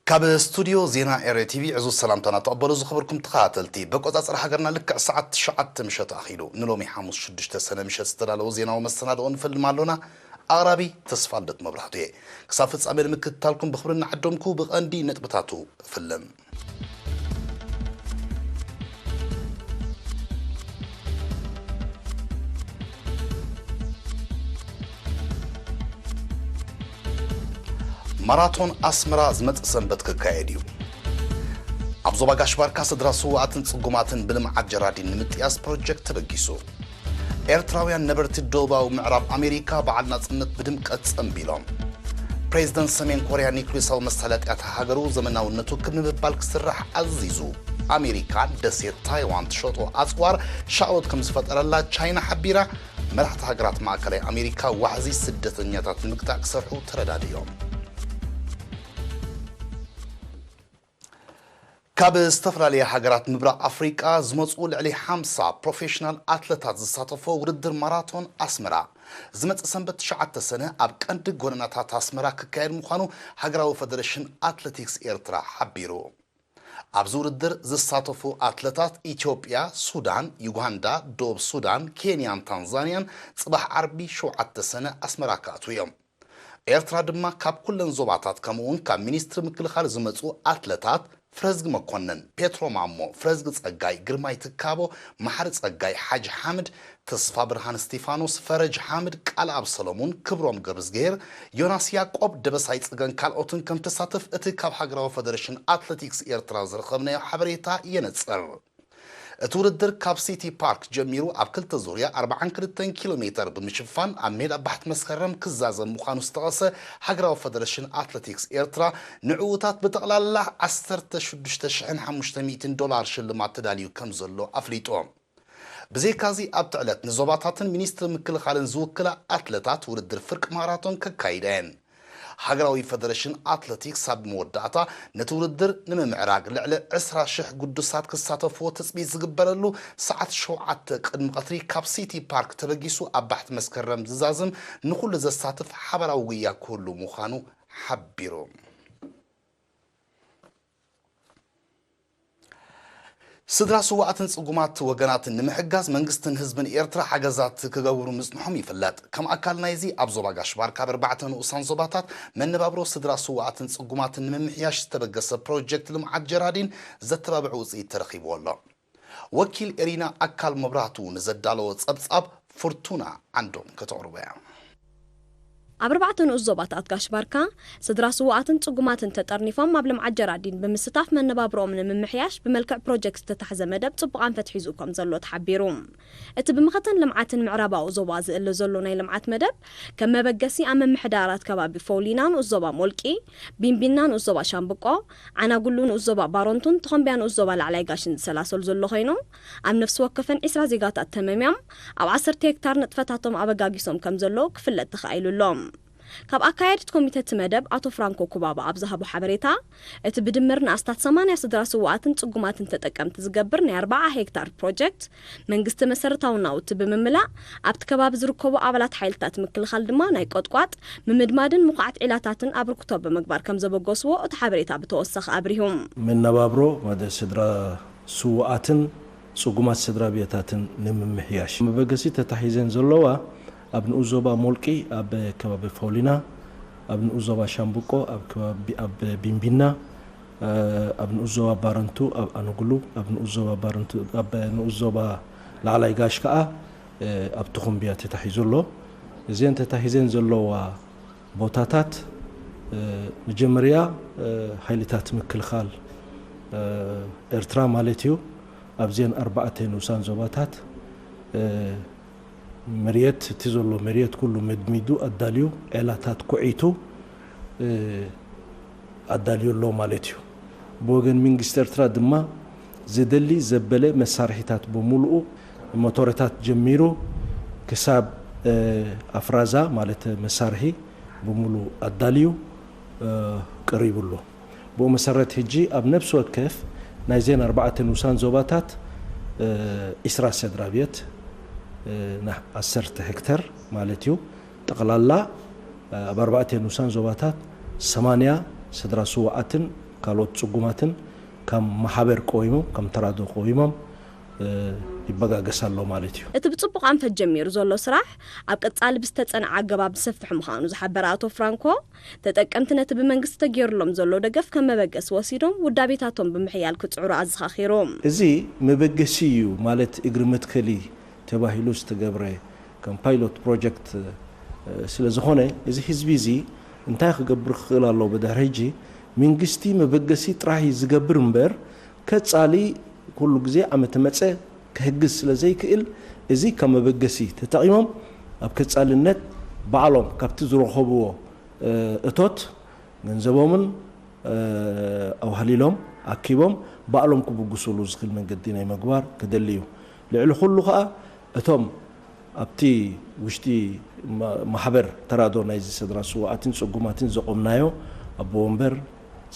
ካብ ስቱድዮ ዜና ኤሪ ቲቪ ዕዙዝ ሰላምታና ተቐበሉ ዝኸበርኩም ተኸታተልቲ። በቆጻጽራ ሃገርና ልክዕ ሰዓት ትሽዓተ ምሸት ኣኺሉ። ንሎሚ ሓሙስ ሽዱሽተ ሰነ ምሸት ዝተዳለወ ዜናዊ መሰናድኦ ንፈልም ኣሎና። ኣቕራቢ ተስፋ ልደት መብራህቱ እየ። ክሳብ ፍጻሜ ንምክትታልኩም ብኽብሪ እናዓደምኩ ብቐንዲ ነጥብታቱ እፍልም። ማራቶን ኣስመራ ዝመጽእ ሰንበት ክካየድ እዩ። ኣብ ዞባ ጋሽ ባርካ ስድራ ስውኣትን ጽጉማትን ብልምዓት ጀራዲን ንምጥያስ ፕሮጀክት ተበጊሱ። ኤርትራውያን ነበርቲ ደቡባዊ ምዕራብ ኣሜሪካ በዓል ናጽነት ብድምቀት ጸንቢሎም። ፕሬዝደንት ሰሜን ኮርያ ኒኩሌሳዊ መሳለጥያታት ሃገሩ ዘመናውነቱ ክብ ንምባል ክስራሕ ኣዚዙ። ኣሜሪካ ደሴት ታይዋን ትሸጦ ኣጽዋር ሻቕሎት ከም ዝፈጠረላ ቻይና ሓቢራ። መራሕቲ ሃገራት ማእከላይ ኣሜሪካ ዋሕዚ ስደተኛታት ንምግታእ ክሰርሑ ተረዳድዮም። ካብ ዝተፈላለያ ሃገራት ምብራቕ ኣፍሪቃ ዝመጹ ልዕሊ ሓምሳ ፕሮፌሽናል ኣትለታት ዝሳተፎ ውድድር ማራቶን ኣስመራ ዝመጽእ ሰንበት ትሽዓተ ሰነ ኣብ ቀንዲ ጎደናታት ኣስመራ ክካየድ ምዃኑ ሃገራዊ ፈደረሽን ኣትሌቲክስ ኤርትራ ሓቢሩ። ኣብዚ ውድድር ዝሳተፉ ኣትለታት ኢትዮጵያ፣ ሱዳን፣ ዩጋንዳ፣ ደቡብ ሱዳን፣ ኬንያን ታንዛንያን ጽባሕ ዓርቢ ሸውዓተ ሰነ ኣስመራ ክኣትዉ እዮም። ኤርትራ ድማ ካብ ኩለን ዞባታት ከምኡ እውን ካብ ሚኒስትሪ ምክልኻል ዝመጹ ኣትለታት ፍረዝጊ መኮነን፣ ፔትሮ ማሞ፣ ፍረዝጊ ጸጋይ፣ ግርማይ ትካቦ፣ መሓሪ ጸጋይ፣ ሓጅ ሓምድ፣ ተስፋ ብርሃን እስቲፋኖስ፣ ፈረጅ ሓምድ፣ ቃልኣብ ሰሎሙን፣ ክብሮም ገብርዝግሄር፣ ዮናስ ያቆብ፣ ደበሳይ ጽገን ካልኦትን ከም ተሳተፍ እቲ ካብ ሃገራዊ ፈደረሽን ኣትሌቲክስ ኤርትራ ዝረኸብናዮ ሓበሬታ የነጽር። እቲ ውድድር ካብ ሲቲ ፓርክ ጀሚሩ ኣብ ክልተ ዙርያ ኣርባዓን ክልተን ኪሎ ሜተር ብምሽፋን ኣብ ሜዳ ባሕቲ መስከረም ክዛዘም ምዃኑ ዝጠቐሰ ሃገራዊ ፈደረሽን ኣትሌቲክስ ኤርትራ፣ ንዕዉታት ብጠቕላላ ዓሰርተ ሽዱሽተ ሽሕን ሓሙሽተ ሚእትን ዶላር ሽልማት ተዳልዩ ከም ዘሎ ኣፍሊጡ። ብዘይካዚ ኣብቲ ዕለት ንዞባታትን ሚኒስትሪ ምክልኻልን ዝውክላ ኣትለታት ውድድር ፍርቂ ማራቶን ከካይዳ እየን። ሃገራዊ ፈደረሽን ኣትለቲክስ ኣብ መወዳእታ ነቲ ውድድር ንምምዕራግ ልዕሊ ዕስራ ሽሕ ግዱሳት ክሳተፍዎ ትጽቢት ዝግበረሉ ሰዓት ሸውዓተ ቅድሚ ቀትሪ ካብ ሲቲ ፓርክ ተበጊሱ ኣብ ባሕቲ መስከረም ዝዛዝም ንኹሉ ዘሳትፍ ሓባራዊ ጉያ ክህሉ ምዃኑ ሓቢሩ። ስድራ ስውኣትን ጽጉማት ወገናትን ንምሕጋዝ መንግስትን ህዝብን ኤርትራ ሓገዛት ክገብሩ ምጽንሖም ይፍለጥ። ከም ኣካል ናይዚ ኣብ ዞባ ጋሽ ባርካ ኣብ ኣርባዕተ ንኡሳን ዞባታት መነባብሮ ስድራ ስውኣትን ጽጉማትን ንምምሕያሽ ዝተበገሰ ፕሮጀክት ልምዓት ጀራዲን ዘተባብዕ ውጽኢት ተረኺብዎ ኣሎ። ወኪል ኤሪና ኣካል መብራህቱ ንዘዳለዎ ጸብጻብ ፍርቱና ዓንዶም ከተቕርቦ እያ። ኣብ ኣርባዕተ ንኡስ ዞባታት ጋሽ ባርካ ስድራ ስውኣትን ጽጉማትን ተጠርኒፎም ኣብ ልምዓት ጀራዲን ብምስታፍ መነባብሮኦም ንምምሕያሽ ብመልክዕ ፕሮጀክት ዝተታሕዘ መደብ ጽቡቕ ኣንፈት ሒዙ ከም ዘሎ ተሓቢሩ። እቲ ብመኸተን ልምዓትን ምዕራባዊ ዞባ ዝእለ ዘሎ ናይ ልምዓት መደብ ከም መበገሲ ኣብ ምምሕዳራት ከባቢ ፎውሊና ንኡስ ዞባ ሞልቂ፣ ቢምቢና ንኡስ ዞባ ሻምብቆ፣ ዓናጉሉ ንኡስ ዞባ ባሮንቱን ተኾምቢያ ንኡስ ዞባ ላዕላይ ጋሽን ዝሰላሰሉ ዘሎ ኮይኑ፣ ኣብ ነፍሲ ወከፈን ዕስራ ዜጋታት ተመምዮም ኣብ ዓሰርተ ሄክታር ንጥፈታቶም ኣበጋጊሶም ከም ዘለዉ ክፍለጥ ተኻኢሉ ኣሎ። ካብ ኣካያዲት ኮሚተ እቲ መደብ ኣቶ ፍራንኮ ኩባባ ኣብ ዝሃቦ ሓበሬታ፣ እቲ ብድምር ንኣስታት ሰማንያ ስድራ ስውኣትን ጽጉማትን ተጠቀምቲ ዝገብር ናይ ኣርብዓ ሄክታር ፕሮጀክት፣ መንግስቲ መሰረታዊ ናውቲ ብምምላእ፣ ኣብቲ ከባቢ ዝርከቡ ኣባላት ሓይልታት ምክልኻል ድማ ናይ ቆጥቋጥ፣ ምምድማድን ምኹዓት ዒላታትን ኣበርክቶ ብምግባር ከም ዘበገስዎ እቲ ሓበሬታ ብተወሳኺ ኣብሪሁ። መነባብሮ ማለት ስድራ ስውኣትን ጽጉማት ስድራ ቤታትን ንምምሕያሽ መበገሲ ተታሒዘን ዘለዋ ኣብ ንኡስ ዞባ ሞልቂ፣ ኣብ ከባቢ ፎሊና፣ ኣብ ንኡስ ዞባ ሻምብቆ፣ ኣብ ከባቢ፣ ኣብ ቢምቢና፣ እ፣ ኣብ ንኡስ ዞባ ባረንቱ፣ ኣብ ኣነጉሉ፣ ኣብ ንኡስ ዞባ ባረንቱ፣ ኣብ ንኡስ ዞባ ላዕላይ ጋሽ ከኣ፣ እ፣ ኣብ ተኾምቢያ ተታሒዙ ኣሎ። እዘን ተታሒዘን ዘለዋ ቦታታት፣ እ፣ መጀመርያ፣ እ፣ ሓይልታት ምክልኻል፣ እ፣ ኤርትራ ማለት እዩ። ኣብዘን ኣርባዕተ ንኡሳን ዞባታት፣ እ፣ መሬት፣ እቲ ዘሎ መሬት ኩሉ መድሚዱ ኣዳልዩ፣ ዔላታት ኩዒቱ፣ እ፣ ኣዳልዩ ኣሎ ማለት እዩ። ብወገን መንግስቲ ኤርትራ ድማ ዘደሊ ዘበለ መሳርሒታት ብምሉኡ፣ ሞቶረታት ጀሚሩ ክሳብ፣ እ፣ ኣፍራዛ ማለት መሳርሒ ብምሉኡ ኣዳልዩ፣ እ፣ ቀሪቡ ኣሎ። ብኡ መሰረት፣ ሕጂ ኣብ ነፍሲ ወከፍ ናይዘን ኣርባዕተ ንኡሳን ዞባታት፣ እ፣ ዕስራ ስድራ ቤት፣ እ፣ ና-፣ ዓሰርተ ሄክተር ማለት እዩ። ጠቕላላ፣ እ፣ ኣብ ኣርባዕተ ንኡሳን ዞባታት ሰማንያ ስድራ ስውኣትን ካልኦት ጽጉማትን ከም ማሕበር ቆይሞም፣ ከም ተራዶ ቆይሞም፣ እ፣ ይበጋገስ ኣሎ ማለት እዩ። እቲ ብጽቡቕ ኣንፈት ጀሚሩ ዘሎ ስራሕ ኣብ ቀጻሊ ብዝተጸንዐ ኣገባብ ዝሰፍሕ ምዃኑ ዝሓበረ ኣቶ ፍራንኮ፣ ተጠቀምቲ ነቲ ብመንግስቲ ተገይሩሎም ዘሎ ደገፍ ከም መበገሲ ወሲዶም ውዳቤታቶም ብምሕያል ክጽዕሩ ኣዘኻኺሩ። እዚ መበገሲ እዩ ማለት እግሪ መትከሊ ተባሂሉ ዝተገብረ ከም ፓይሎት ፕሮጀክት፣ እ፣ ስለ ዝኾነ፣ እዚ ህዝቢ እዚ እንታይ ክገብር ክኽእል ኣለዎ? ብድሕሪ ሕጂ መንግስቲ መበገሲ ጥራይ ዝገብር እምበር፣ ከጻሊ ኩሉ ግዜ ዓመተ መጸ ክሕግዝ ስለ ዘይክእል፣ እዚ ከም መበገሲ ተጠቒሞም ኣብ ከጻልነት ባዕሎም ካብቲ ዝረኸብዎ፣ እ፣ እቶት ገንዘቦምን፣ እ፣ ኣዋህሊሎም ኣኪቦም ባዕሎም ክብግሱሉ ዝኽእል መንገዲ ናይ ምግባር ክደሊ እዩ። ልዕሊ ኩሉ ኸኣ እቶም ኣብቲ ውሽጢ ማ-፣ ማሕበር ተራዶ ናይዚ ስድራ ስውኣትን ጽጉማትን ዘቖምናዮ ኣቦ ወንበር፣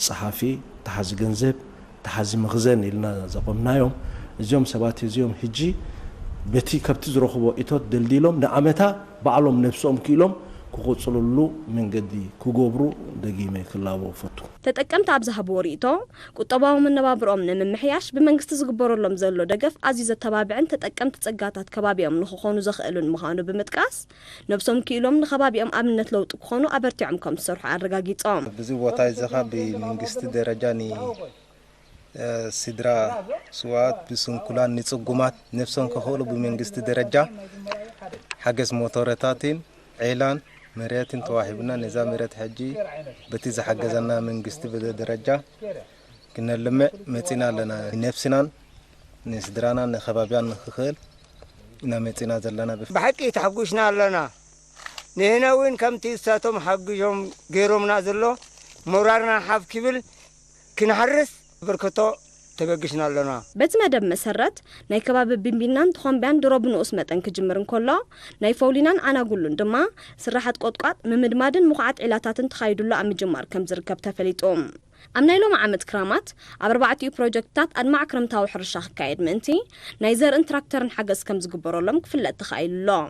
ጸሓፊ፣ ተሓዚ ገንዘብ፣ ተሓዚ መኽዘን ኢልና ዘቖምናዮም እዚኦም ሰባት እዚኦም ሕጂ በቲ ካብቲ ዝረኽቦ እቶት ደልዲሎም ንዓመታ ባዕሎም ነብሶም ክኢሎም ክቕጽልሉ መንገዲ ክገብሩ ደጊመ ክላቦ እፈቱ። ተጠቀምቲ ኣብ ዝሃብዎ ርእይቶ፣ ቁጠባዊ መነባብሮኦም ንምምሕያሽ ብመንግስቲ ዝግበረሎም ዘሎ ደገፍ ኣዝዩ ዘተባብዕን ተጠቀምቲ ጸጋታት ከባቢኦም ንኽኾኑ ዘኽእሉን ምዃኑ ብምጥቃስ፣ ነብሶም ክኢሎም ንከባቢኦም ኣብነት ለውጢ ክኾኑ ኣበርቲዖም ከም ዝሰርሑ ኣረጋጊጾም። ብዚ ቦታ እዚ ኸኣ ብመንግስቲ ደረጃ ን፣ እ፣ ስድራ ስውኣት፣ ብስንኩላን፣ ንጽጉማት ነብሶም ክኽእሉ ብመንግስቲ ደረጃ ሓገዝ ሞቶረታትን ዔላን መሬትን ተዋሂቡና፣ ነዛ መሬት ሕጂ በቲ ዝሓገዘና መንግስቲ ብደረጃ ክነልምዕ መጺና ኣለና። ንነብስናን ንስድራናን ንኸባቢያን ንኽኽእል ኢና መጺና ዘለና። ብፍ- ብሓቂ ተሓጒስና ኣለና። ንሕና እውን ከምቲ እሳቶም ሓጊዞም ገይሮምና ዘሎ ሞራርና ሓፍ ክብል ክንሓርስ በርከቶ ተበጊስና ኣለና። በቲ መደብ መሰረት፣ ናይ ከባቢ ቢምቢናን ተኾምቢያን ድሮ ብንኡስ መጠን ክጅምር እንከሎ፣ ናይ ፈውሊናን ዓናጉሉን ድማ ስራሓት ቆጥቋጥ፣ ምምድማድን ምኹዓት ዒላታትን ተኻይዱሉ ኣብ ምጅማር ከም ዝርከብ ተፈሊጡ። ኣብ ናይ ሎሚ ዓመት ክራማት፣ ኣብ ኣርባዕቲኡ ፕሮጀክትታት ኣድማዕ ክረምታዊ ሕርሻ ክካየድ ምእንቲ፣ ናይ ዘርእን ትራክተርን ሓገዝ ከም ዝግበረሎም ክፍለጥ ተኻኢሉ ኣሎ።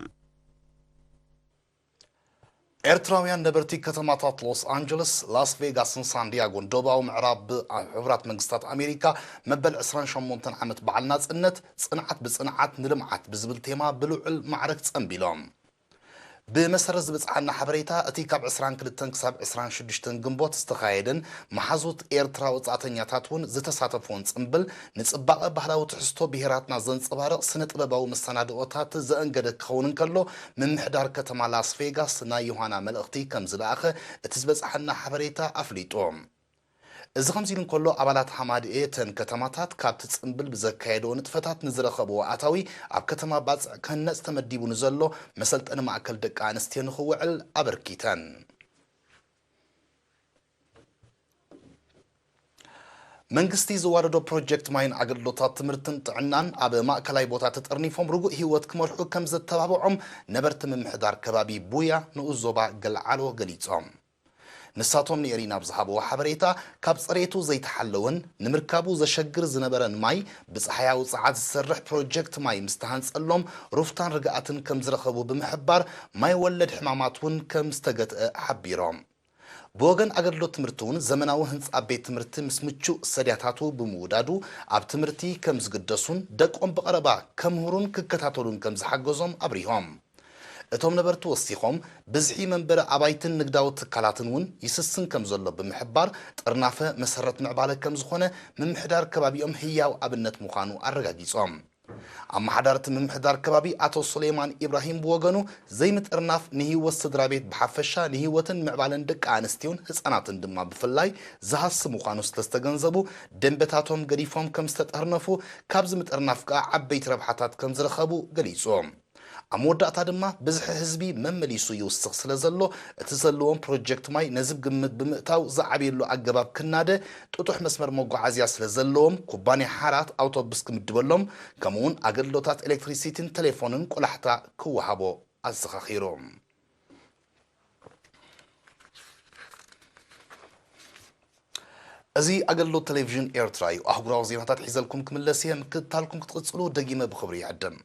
ኤርትራውያን ነበርቲ ከተማታት ሎስ ኣንጀለስ፣ ላስ ቬጋስን ሳንዲያጎን ደቡባዊ ምዕራብ ኣብ ሕቡራት መንግስታት ኣሜሪካ መበል ዕስራን ሸሞንተን ዓመት በዓል ናጽነት፣ ጽንዓት ብጽንዓት ንልምዓት ብዝብል ቴማ ብልዑል ማዕረ ክጸንቢሎም። ብመሰረት ዝበጽሓና ሓበሬታ፣ እቲ ካብ ዕስራን ክልተን ክሳብ ዕስራን ሽዱሽተን ግንቦት ዝተኻየደን መሓዙት ኤርትራ ወጻእተኛታት እውን ዝተሳተፍዎን ጽምብል፣ ንጽባቐ ባህላዊ ትሕዝቶ ብሄራትና ዘንጸባርቕ ስነ-ጥበባዊ መሰናድኦታት ዘእንገደ ክኸውን እንከሎ፣ ምምሕዳር ከተማ ላስ ቬጋስ ናይ ዮሃና መልእኽቲ ከም ዝለኣኸ እቲ ዝበጽሓና ሓበሬታ ኣፍሊጡ። እዚ ከምዚ ኢሉ እንከሎ፣ ኣባላት ሃማደኤ እተን ከተማታት ካብቲ ጽምብል ብዘካየድኦ ንጥፈታት ንዝረኸብዎ ኣታዊ፣ ኣብ ከተማ ባጽዕ ክህነጽ ተመዲቡ ንዘሎ መሰልጠኒ ማእከል ደቂ ኣንስትዮ ንኽውዕል ኣበርኪተን። መንግስቲ ዝዋደዶ ፕሮጀክት ማይን ኣገልግሎታት ትምህርትን ጥዕናን ኣብ ማእከላይ ቦታ ተጠርኒፎም ርጉእ ህይወት ክመርሑ ከም ዘተባብዖም ነበርቲ ምምሕዳር ከባቢ ቡያ ንኡስ ዞባ ገልዓሎ ገሊጾም። ንሳቶም ንኤሪና ኣብ ዝሃብዎ ሓበሬታ፣ ካብ ጽሬቱ ዘይተሓለወን ንምርካቡ ዘሸግር ዝነበረን ማይ ብጸሓያዊ ጸዓት ዝሰርሕ ፕሮጀክት ማይ ምስ ተሃንጸሎም ሩፍታን ርግኣትን ከም ዝረኸቡ ብምሕባር፣ ማይ ወለድ ሕማማት እውን ከም ዝተገትአ ሓቢሮም። ብወገን ኣገልግሎት ትምህርቲ እውን ዘመናዊ ህንጻ ቤት ትምህርቲ ምስ ምቹእ ሰድያታቱ ብምውዳዱ ኣብ ትምህርቲ ከም ዝግደሱን ደቆም ብቐረባ ከምህሩን ክከታተሉን ከም ዝሓገዞም ኣብሪሆም። እቶም ነበርቲ ወሲኾም፣ ብዝሒ መንበሪ ኣባይትን ንግዳዊ ትካላትን እውን ይስስን ከም ዘሎ ብምሕባር፣ ጥርናፈ መሰረት ምዕባለ ከም ዝኾነ ምምሕዳር ከባቢኦም ህያው ኣብነት ምዃኑ ኣረጋጊጾም። ኣመሓዳርቲ ምምሕዳር ከባቢ ኣቶ ሱሌማን ኢብራሂም ብወገኑ፣ ዘይምጥርናፍ ንህይወት ስድራ ቤት ብሓፈሻ፣ ንህይወትን ምዕባለን ደቂ ኣንስትዮን ህጻናትን ድማ ብፍላይ ዝሃሲ ምዃኑ ስለ ዝተገንዘቡ፣ ደንበታቶም ገዲፎም ከም ዝተጠርነፉ፣ ካብዚ ምጥርናፍ ከኣ ዓበይቲ ረብሓታት ከም ዝረኸቡ ገሊጹ። ኣብ መወዳእታ ድማ፣ ብዝሒ ህዝቢ መመሊሱ ይውስኽ ስለ ዘሎ፣ እቲ ዘለዎም ፕሮጀክት ማይ ነዚ ግምት ብምእታው ዝዓብየሉ ኣገባብ ክናደ፣ ጥጡሕ መስመር መጓዓዝያ ስለ ዘለዎም፣ ኩባንያ ሓራት ኣውቶቡስ ክምድበሎም፣ ከምኡውን ኣገልግሎታት ኤሌክትሪሲቲን ቴሌፎንን ቆላሕታ ክወሃቦ ኣዘኻኺሩ። እዚ ኣገልግሎት ቴሌቪዥን ኤርትራ እዩ። ኣህጉራዊ ዜናታት ሒዘልኩም ክምለስ እየ። ምክትታልኩም ክትቕጽሉ ደጊመ ብኽብሪ ይዕድም።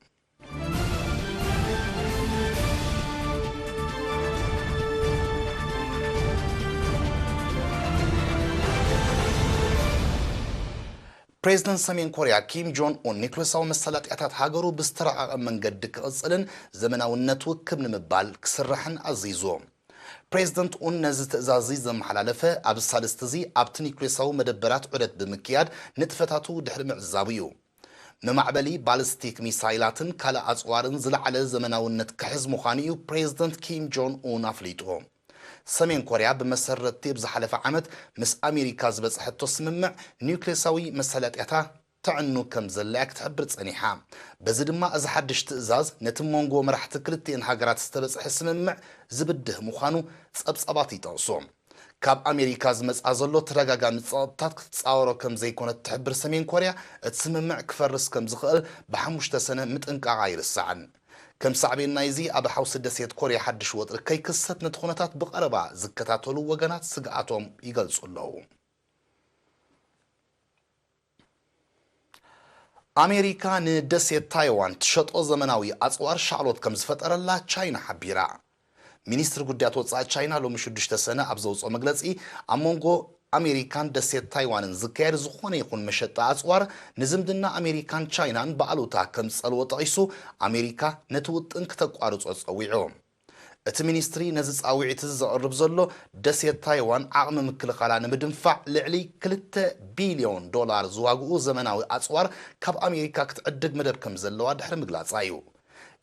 ፕሬዝደንት ሰሜን ኮርያ ኪም ጆን ኡን ኒውክሌሳዊ መሳለጥያታት ሃገሩ ብዝተረቓቐ መንገዲ ክቕጽልን ዘመናዊ ነትውክብ ንምባል ክስራሕን ኣዚዙ። ፕሬዝደንት ኡን ነዚ ትእዛዝ እዚ ዘመሓላለፈ ኣብዚ ሳልስቲ እዚ ኣብቲ ኒውክሌሳዊ መደበራት ዑደት ብምክያድ ንጥፈታቱ ድሕሪ ምዕዛቡ እዩ። መማዕበሊ ባሊስቲክ ሚሳይላትን ካልእ ኣጽዋርን ዝለዓለ ዘመናውነት ክሕዝ ምዃኑ እዩ ፕሬዝደንት ኪም ጆን ኡን ኣፍሊጡ። ሰሜን ኮርያ ብመሰረትቲ ኣብ ዝሓለፈ ዓመት ምስ ኣሜሪካ ዝበጽሐቶ ስምምዕ ኒውክሌሳዊ መሳለጥያታ ተዕኑ ከም ዘላ ክትሕብር ጸኒሓ። በዚ ድማ እዚ ሓድሽ ትእዛዝ ነቲ መንጎ መራሕቲ ክልቲኤን ሃገራት ዝተበጽሐ ስምምዕ ዝብድህ ምዃኑ ጸብጻባት ይጠቕሱ። ካብ ኣሜሪካ ዝመጽኣ ዘሎ ተደጋጋሚ ጸቕጥታት ክትጻወሮ ከም ዘይኮነት ትሕብር ሰሜን ኮርያ፣ እቲ ስምምዕ ክፈርስ ከም ዝኽእል ብሓሙሽተ ሰነ ምጥንቃቕ ኣይርሳዕን። ከም ሳዕቤን ናይዚ ኣብ ሓውሲ ደሴት ኮርያ ሓድሽ ወጥሪ ከይክሰት ነቲ ኩነታት ብቐረባ ዝከታተሉ ወገናት ስግኣቶም ይገልጹ ኣለዉ። ኣሜሪካ ንደሴት ታይዋን ትሸጦ ዘመናዊ ኣጽዋር ሻቕሎት ከም ዝፈጠረላ ቻይና ሓቢራ። ሚኒስትሪ ጉዳያት ወጻኢ ቻይና ሎሚ ሽዱሽተ ሰነ ኣብ ዘውጽኦ መግለጺ፣ ኣብ መንጎ ኣሜሪካን ደሴት ታይዋንን ዝካየድ ዝኾነ ይኹን መሸጣ ኣጽዋር ንዝምድና ኣሜሪካን ቻይናን ብኣሉታ ከም ዝጸልዎ ጠቒሱ፣ ኣሜሪካ ነቲ ውጥን ክተቋርጾ ጸዊዑ። እቲ ሚኒስትሪ ነዚ ጻውዒት እዚ ዘቕርብ ዘሎ፣ ደሴት ታይዋን ዓቕሚ ምክልኻላ ንምድንፋዕ ልዕሊ ክልተ ቢልዮን ዶላር ዝዋግኡ ዘመናዊ ኣጽዋር ካብ ኣሜሪካ ክትዕድግ መደብ ከም ዘለዋ ድሕሪ ምግላጻ እዩ።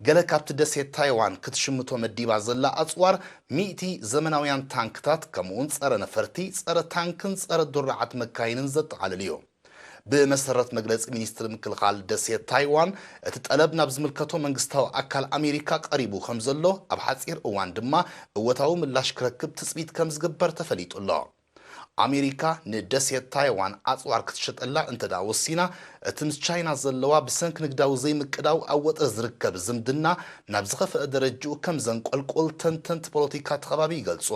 ገለ ካብቲ ደሴት ታይዋን ክትሽምቶ መዲባ ዘላ ኣጽዋር፣ ሚእቲ ዘመናውያን ታንክታት፣ ከምኡውን ጸረ ነፈርቲ፣ ጸረ ታንክን ጸረ ዱራዓት መካይንን ዘጠቓልል እዩ። ብመሰረት መግለጺ ሚኒስትሪ ምክልኻል ደሴት ታይዋን፣ እቲ ጠለብ ናብ ዝምልከቶ መንግስታዊ ኣካል ኣሜሪካ ቀሪቡ ከም ዘሎ፣ ኣብ ሓጺር እዋን ድማ እወታዊ ምላሽ ክረክብ ትጽቢት ከም ዝግበር ተፈሊጡ ኣሎ። ኣሜሪካ ንደሴት ታይዋን ኣጽዋር ክትሸጠላ እንተ ደኣ ወሲና፣ እቲ ምስ ቻይና ዘለዋ ብሰንኪ ንግዳዊ ዘይምቅዳው ኣብ ወጥሪ ዝርከብ ዝምድና ናብ ዝኸፍአ ደረጅኡ ከም ዘንቆልቁል ተንተንቲ ፖለቲካ እቲ ከባቢ ይገልጹ።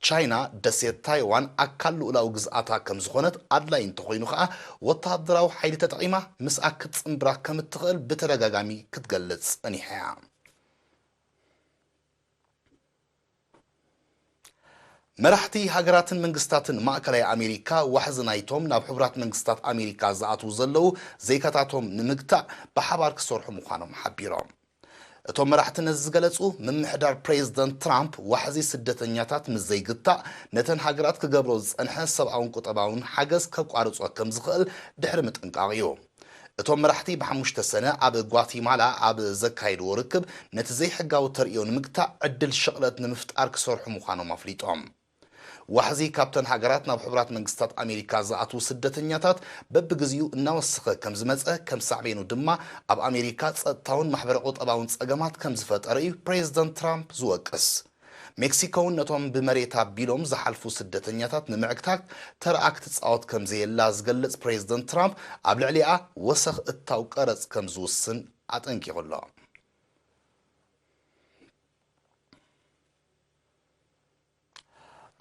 ቻይና ደሴት ታይዋን ኣካል ልኡላዊ ግዝኣታ ከም ዝኾነት ኣድላዪ እንተኾይኑ ከኣ ወተሃደራዊ ሓይሊ ተጠቒማ ምስኣ ክትጽንብራ ከም እትኽእል ብተደጋጋሚ ክትገልጽ ጸኒሓ እያ። መራሕቲ ሃገራትን መንግስታትን ማእከላይ ኣሜሪካ ዋሕዚ ናይቶም ናብ ሕቡራት መንግስታት ኣሜሪካ ዝኣትዉ ዘለዉ ዜጋታቶም ንምግታእ ብሓባር ክሰርሑ ምዃኖም ሓቢሮም። እቶም መራሕቲ ነዚ ዝገለጹ፣ ምምሕዳር ፕሬዝደንት ትራምፕ ዋሕዚ ስደተኛታት ምስ ዘይግታእ፣ ነተን ሃገራት ክገብሮ ዝጸንሐ ሰብኣውን ቁጠባውን ሓገዝ ከቋርጾ ከም ዝኽእል ድሕሪ ምጥንቃቕ እዩ። እቶም መራሕቲ ብሓሙሽተ ሰነ ኣብ ጓቲማላ ኣብ ዘካየድዎ ርክብ፣ ነቲ ዘይሕጋዊ ተርእዮ ንምግታእ ዕድል ሽቕለት ንምፍጣር ክሰርሑ ምዃኖም ኣፍሊጦም። ዋሕዚ ካብተን ሃገራት ናብ ሕቡራት መንግስታት ኣሜሪካ ዝኣትዉ ስደተኛታት በብግዜኡ እናወሰኸ ከም ዝመጸ፣ ከም ሳዕቤኑ ድማ ኣብ ኣሜሪካ ጸጥታውን ማሕበረ ቁጠባውን ጸገማት ከም ዝፈጠረ እዩ ፕሬዝደንት ትራምፕ ዝወቅስ። ሜክሲኮ እውን ነቶም ብመሬት ኣቢሎም ዝሓልፉ ስደተኛታት ንምዕግታት ተረኣ ክትጻወት ከም ዘየላ ዝገልጽ ፕሬዝደንት ትራምፕ፣ ኣብ ልዕሊኣ ወሰኽ እታው ቀረጽ ከም ዝውስን ኣጠንቂቑ ኣሎ።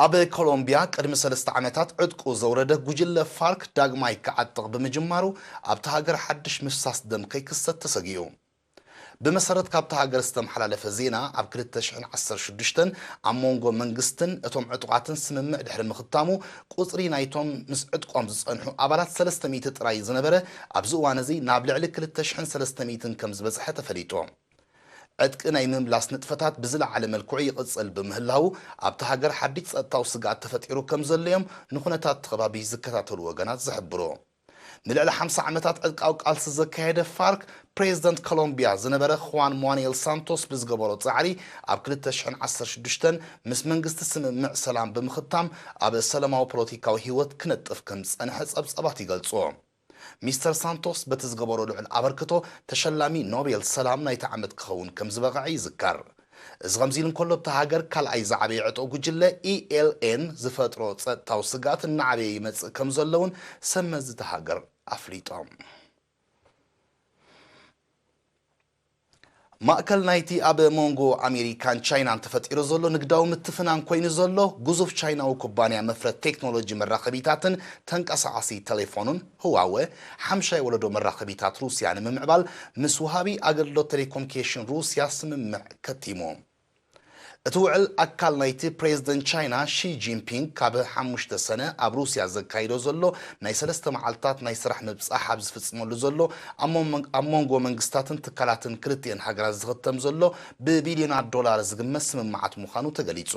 ኣብ ኮሎምቢያ ቅድሚ ሰለስተ ዓመታት ዕጥቁ ዘውረደ ጉጅለ ፋርክ ዳግማይ ክዓጥቕ ብምጅማሩ፣ ኣብታ ሃገር ሓድሽ ምፍሳስ ደም ከይክሰት ተሰጊኡ። ብመሰረት ካብታ ሃገር ዝተመሓላለፈ ዜና፣ ኣብ ክልተ ሽሕን ዓሰርተ ሽዱሽተን ኣብ መንጎ መንግስትን እቶም ዕጡቓትን ስምምዕ ድሕሪ ምኽታሙ፣ ቁጽሪ ናይቶም ምስ ዕጥቆም ዝጸንሑ ኣባላት ሰለስተ ሚእቲ ጥራይ ዝነበረ፣ ኣብዚ እዋን እዚ ናብ ልዕሊ ክልተ ሽሕን ሰለስተ ሚእትን ከም ዝበጽሐ ተፈሊጡ። ዕጥቂ ናይ ምምላስ ንጥፈታት ብዝለዓለ መልክዑ ይቕጽል ብምህላዉ፣ ኣብታ ሃገር ሓድሽ ጸጥታዊ ስግኣት ተፈጢሩ ከም ዘሎ እዮም ንኹነታት እቲ ከባቢ ዝከታተሉ ወገናት ዝሕብሩ። ንልዕሊ ሓምሳ ዓመታት ዕጥቃዊ ቃልሲ ዘካየደ ፋርክ፣ ፕሬዝደንት ኮሎምቢያ ዝነበረ ኹዋን ማኑኤል ሳንቶስ ብዝገበሮ ጻዕሪ፣ ኣብ ክልተ ሽሕን ዓሰርተ ሽዱሽተን ምስ መንግስቲ ስምምዕ ሰላም ብምኽታም፣ ኣብ ሰላማዊ ፖለቲካዊ ህይወት ክነጥፍ ከም ዝጸንሐ ጸብጻባት ይገልጹ። ሚስተር ሳንቶስ በቲ ዝገበሮ ልዑል ኣበርክቶ ተሸላሚ ኖቤል ሰላም ናይቲ ዓመት ክኸውን ከም ዝበቕዐ ይዝከር። እዚ ከምዚ ኢሉ እንከሎ፣ ኣብታ ሃገር ካልኣይ ዝዓበየ ዕጡቕ ጉጅለ ኢ ኤል ኤን ዝፈጥሮ ጸጥታዊ ስግኣት እናዓበየ ይመጽእ ከም ዘሎ እውን ሰብ መዚ እታ ሃገር ኣፍሊጦም። ማእከል ናይቲ ኣብ መንጎ ኣሜሪካን ቻይናን ተፈጢሩ ዘሎ ንግዳዊ ምትፍናን ኮይኑ ዘሎ፣ ግዙፍ ቻይናዊ ኩባንያ መፍረት ቴክኖሎጂ መራኸቢታትን ተንቀሳቓሲ ቴሌፎኑን ህዋወ፣ ሓምሻይ ወለዶ መራኸቢታት ሩስያ ንምምዕባል ምስ ወሃቢ ኣገልግሎት ቴሌኮሙኒኬሽን ሩስያ ስምምዕ ከቲሙ። እቲ ውዕል ኣካል ናይቲ ፕሬዝደንት ቻይና ሺ ጂንፒንግ ካብ ሓሙሽተ ሰነ ኣብ ሩስያ ዘካይዶ ዘሎ ናይ ሰለስተ መዓልታት ናይ ስራሕ ምብጻሕ ኣብ ዝፍጽመሉ ዘሎ ኣብ ሞን-፣ ኣብ መንጎ መንግስታትን ትካላትን ክልቲኤን ሃገራት ዝኽተም ዘሎ ብቢልዮናት ዶላር ዝግመት ስምምዓት ምዃኑ ተገሊጹ።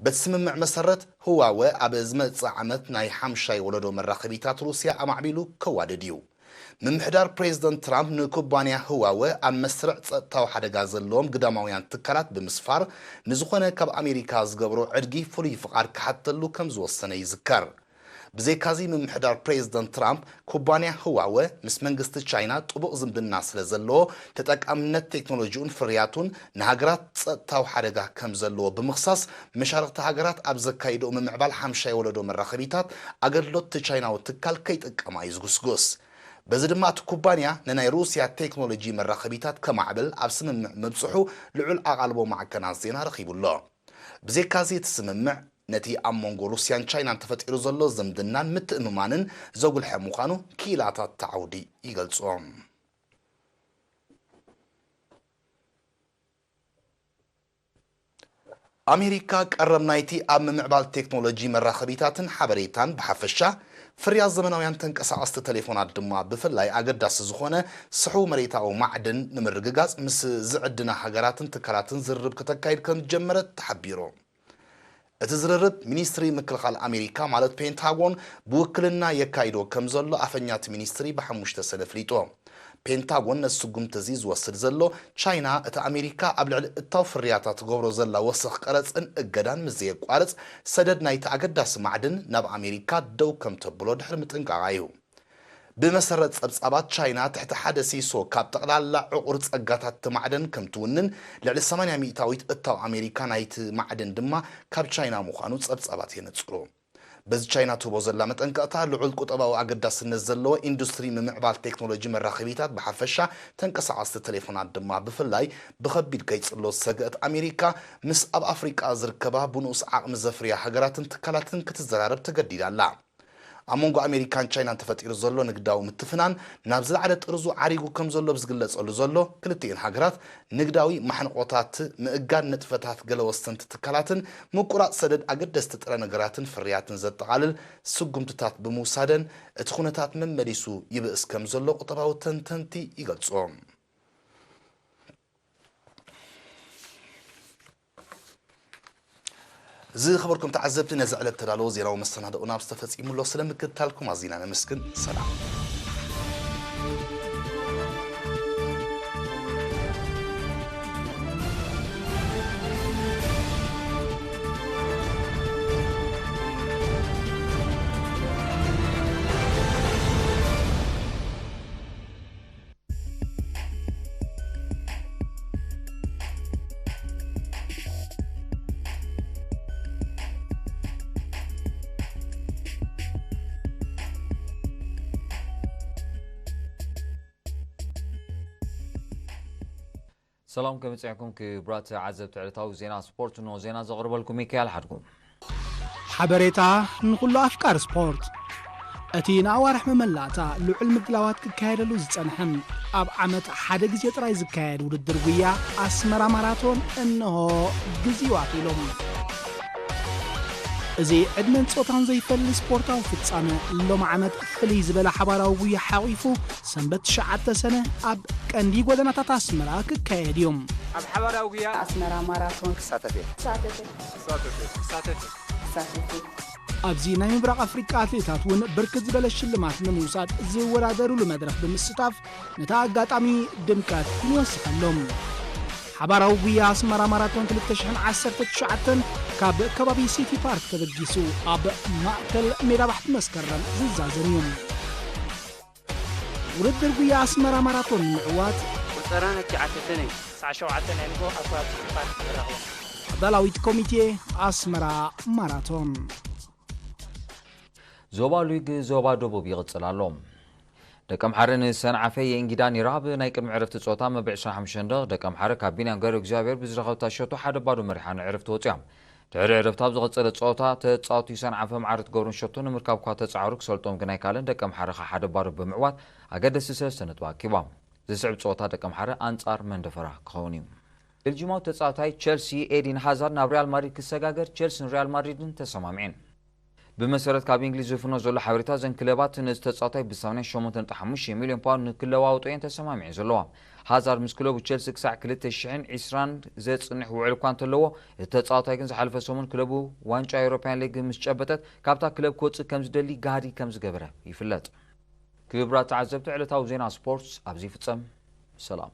በቲ ስምምዕ መሰረት ህዋወ ኣብ ዝመጽእ ዓመት ናይ ሓምሻይ ወለዶ መራኸቢታት ሩስያ ኣማዕቢሉ ከዋድድ እዩ። ምምሕዳር ፕሬዝደንት ትራምፕ ንኩባንያ ህዋወ ኣብ መስርዕ ጸጥታዊ ሓደጋ ዘለዎም ግዳማውያን ትካላት ብምስፋር ንዝኾነ ካብ ኣሜሪካ ዝገብሮ ዕድጊ ፍሉይ ፍቓድ ክሓተሉ ከም ዝወሰነ ይዝከር። ብዘይካዚ ምምሕዳር ፕሬዝደንት ትራምፕ ኩባንያ ህዋወ ምስ መንግስቲ ቻይና ጥቡቕ ዝምድና ስለ ዘለዎ ተጠቃምነት ቴክኖሎጂኡን ፍርያቱን ንሃገራት ጸጥታዊ ሓደጋ ከም ዘለዎ ብምኽሳስ መሻርኽቲ ሃገራት ኣብ ዘካይድኦ ምምዕባል ሓምሻይ ወለዶ መራኸቢታት ኣገልግሎት እቲ ቻይናዊ ትካል ከይጥቀማ እዩ ዝጉስጉስ። በዚ ድማ እቲ ኩባንያ ንናይ ሩስያ ቴክኖሎጂ መራኸቢታት ከማዕብል ኣብ ስምምዕ ምብጽሑ ልዑል ኣቓልቦ ማዕከናት ዜና ረኺቡ ኣሎ። ብዘይካዚ እቲ ስምምዕ ነቲ ኣብ መንጎ ሩስያን ቻይናን ተፈጢሩ ዘሎ ዝምድናን ምትእምማንን ዘጉልሐ ምዃኑ ክኢላታት እቲ ዓውዲ ይገልጹ። ኣሜሪካ ቀረብ ናይቲ ኣብ ምምዕባል ቴክኖሎጂ መራኸቢታትን ሓበሬታን ብሓፈሻ ፍርያት ዘመናውያን ተንቀሳቐስቲ ቴሌፎናት ድማ ብፍላይ ኣገዳሲ ዝኾነ ስሕው መሬታዊ ማዕድን ንምርግጋጽ ምስ ዝዕድና ሃገራትን ትካላትን ዝርርብ ከተካይድ ከም ዝጀመረት ተሓቢሩ። እቲ ዝርርብ ሚኒስትሪ ምክልኻል ኣሜሪካ ማለት ፔንታጎን ብውክልና የካይዶ ከም ዘሎ ኣፈኛ እቲ ሚኒስትሪ ብሓሙሽተ ሰነ ኣፍሊጡ። ፔንታጎን ነዚ ስጉምቲ እዚ ዝወስድ ዘሎ ቻይና እቲ ኣሜሪካ ኣብ ልዕሊ እታው ፍርያታ ትገብሮ ዘላ ወሰኽ ቀረጽን እገዳን ምስ ዘየቋርጽ ሰደድ ናይቲ ኣገዳሲ ማዕድን ናብ ኣሜሪካ ደው ከም ተብሎ ድሕሪ ምጥንቃቓ እዩ። ብመሰረት ጸብጻባት ቻይና ትሕቲ ሓደ ሲሶ ካብ ጠቕላላ ዕቑር ጸጋታት እቲ ማዕድን ከም ትውንን ልዕሊ ሰማንያ ሚእታዊት እታው ኣሜሪካ ናይቲ ማዕድን ድማ ካብ ቻይና ምዃኑ ጸብጻባት የነጽሩ። በዚ ቻይና ትህቦ ዘላ መጠንቀቕታ ልዑል ቁጠባዊ ኣገዳስነት ዘለዎ ኢንዱስትሪ ምምዕባል ቴክኖሎጂ መራኸቢታት ብሓፈሻ ተንቀሳቐስቲ ቴሌፎናት ድማ ብፍላይ ብኸቢድ ከይጽሎ ዝሰግአት ኣሜሪካ ምስ ኣብ ኣፍሪቃ ዝርከባ ብንኡስ ዓቕሚ ዘፍርያ ሃገራትን ትካላትን ክትዘራረብ ተገዲዳ ኣላ። ኣብ መንጎ ኣሜሪካን ቻይናን ተፈጢሩ ዘሎ ንግዳዊ ምትፍናን ናብ ዝለዓለ ጥርዙ ዓሪጉ ከም ዘሎ ብዝግለጸሉ ዘሎ ክልቲኤን ሃገራት ንግዳዊ ማሕንቆታት ምእጋድ ንጥፈታት ገለ ወሰንቲ ትካላትን ምቁራጽ ሰደድ ኣገደስቲ ጥረ ነገራትን ፍርያትን ዘጠቓልል ስጉምትታት ብምውሳደን እቲ ኩነታት መመሊሱ ይብእስ ከም ዘሎ ቁጠባዊ ተንተንቲ ይገልጹ። ዝኸበርኩም ተዓዘብቲ ነዚ ዕለት ተዳለዎ ዜናዊ መሰናድኦና ኣብ ዝተፈጺሙ ኣሎ። ስለ ምክትታልኩም ኣዚና ነመስግን። ሰላም። ሰላም ከመይ ጸኒሕኩም ክቡራት ዓዘብቲ ዕለታዊ ዜና ስፖርት፣ እንሆ ዜና ዘቕርበልኩም ሚካኤል ሓድጉ። ሓበሬታ ንኹሉ ኣፍቃሪ ስፖርት። እቲ ንኣዋርሕ መመላእታ ልዑል ምድላዋት ክካየደሉ ዝጸንሐ ኣብ ዓመት ሓደ ግዜ ጥራይ ዝካየድ ውድድር ጉያ ኣስመራ ማራቶን እንሆ ግዚኡ ኣኺሉ። እዚ ዕድመን ጾታን ዘይፈሊ ስፖርታዊ ፍጻመ ሎም ዓመት ፍልይ ዝበለ ሓባራዊ ጉያ ሓቒፉ ሰንበት ትሽዓተ ሰነ ኣብ ቀንዲ ጎደናታት ኣስመራ ክካየድ እዩ። ኣብ ሓባራዊ ጉያ ኣስመራ ማራቶን ክሳተፍ እየ። ክሳተፍ እየ። ክሳተፍ እየ። ክሳተፍ እየ። ክሳተፍ እየ። ኣብዚ ናይ ምብራቕ ኣፍሪቃ ኣትሌታት እውን ብርክት ዝበለ ሽልማት ንምውሳድ ዝወዳደሩሉ መድረኽ ብምስታፍ ነቲ ኣጋጣሚ ድምቀት ይወስኸሎም። ሓባራዊ ጉያ ኣስመራ ማራቶን ክልተ ሽሕን ዓሰርተ ትሽዓተን ካብ ከባቢ ሲቲ ፓርክ ተበጊሱ ኣብ ማእከል ሜዳ ባሕቲ መስከረም ዝዛዘም እዩ። ውድድር ጉያ ኣስመራ ማራቶን ንምዕዋት ቁጸራ ነቲ ዓሰርተ ሰነ እዩ። ሰዓት ሸውዓተ ናይ ንግሆ ኣብ ከባቢ ሲቲ ፓርክ ንራኸቦ። ተዳላዊት ኮሚቴ ኣስመራ ማራቶን። ዞባ ሉይግ ዞባ ደቡብ ይቕጽል ኣሎ። ደቀምሓረ ንሰንዓፈ የእንጊዳ ነይራ። ኣብ ናይ ቅድሚ ዕረፍቲ ጸወታ መበል ዕስራን ሓሙሽተን ደቂቕ ደቀምሓረ ካብ ቢንያም ገብረ እግዚኣብሔር ብዝረኸበታ ሸቶ ሓደ ባዶ መሪሓ ንዕረፍቲ ወጺኣ። ድሕሪ ዕረፍቲ ኣብ ዝቐጸለ ጸወታ ተጻወቲ ሰንዓፈ ማዕረ ትገብሮን ሸቶ ንምርካብ እኳ ተጻዕሩ ክሰልጦም ግን ኣይከኣለን። ደቀምሓረ ከኣ ሓደ ባዶ ብምዕዋት ኣገደስቲ ሰለስተ ነጥቢ ኣኪባ። ዝስዕብ ጸወታ ደቀምሓረ ኣንጻር መንደፈራ ክኸውን እዩ። ቤልጂማዊ ተጻዋታይ ቸልሲ ኤዲን ሃዛርድ ናብ ሪያል ማድሪድ ክሰጋገር ቸልሲን ሪያል ማድሪድን ተሰማሚዐን። ብመሰረት ካብ እንግሊዝ ዝፍኖ ዘሎ ሓበሬታ፣ እዘን ክለባት ነዚ ተጻዋታይ ብ ሰማንያን ሸሞንተን ነጥቢ ሓሙሽተ ሚልዮን ፓውንድ ንክለዋወጦ እየን ተሰማሚዐን ዘለዋ። ሃዛርድ ምስ ክለቡ ቸልሲ ክሳዕ ክልተ ሽሕን ዕስራን ዘጽንሕ ውዕል እኳ እንተለዎ፣ እቲ ተጻዋታይ ግን ዝሓለፈ ሰሙን ክለቡ ዋንጫ ኤውሮፓያን ሊግ ምስ ጨበጠት፣ ካብታ ክለብ ክወጽእ ከም ዝደሊ ጋህዲ ከም ዝገበረ ይፍለጥ። ክቡራት ተዓዘብቲ፣ ዕለታዊ ዜና ስፖርት ኣብዚ ይፍጸም። ሰላም።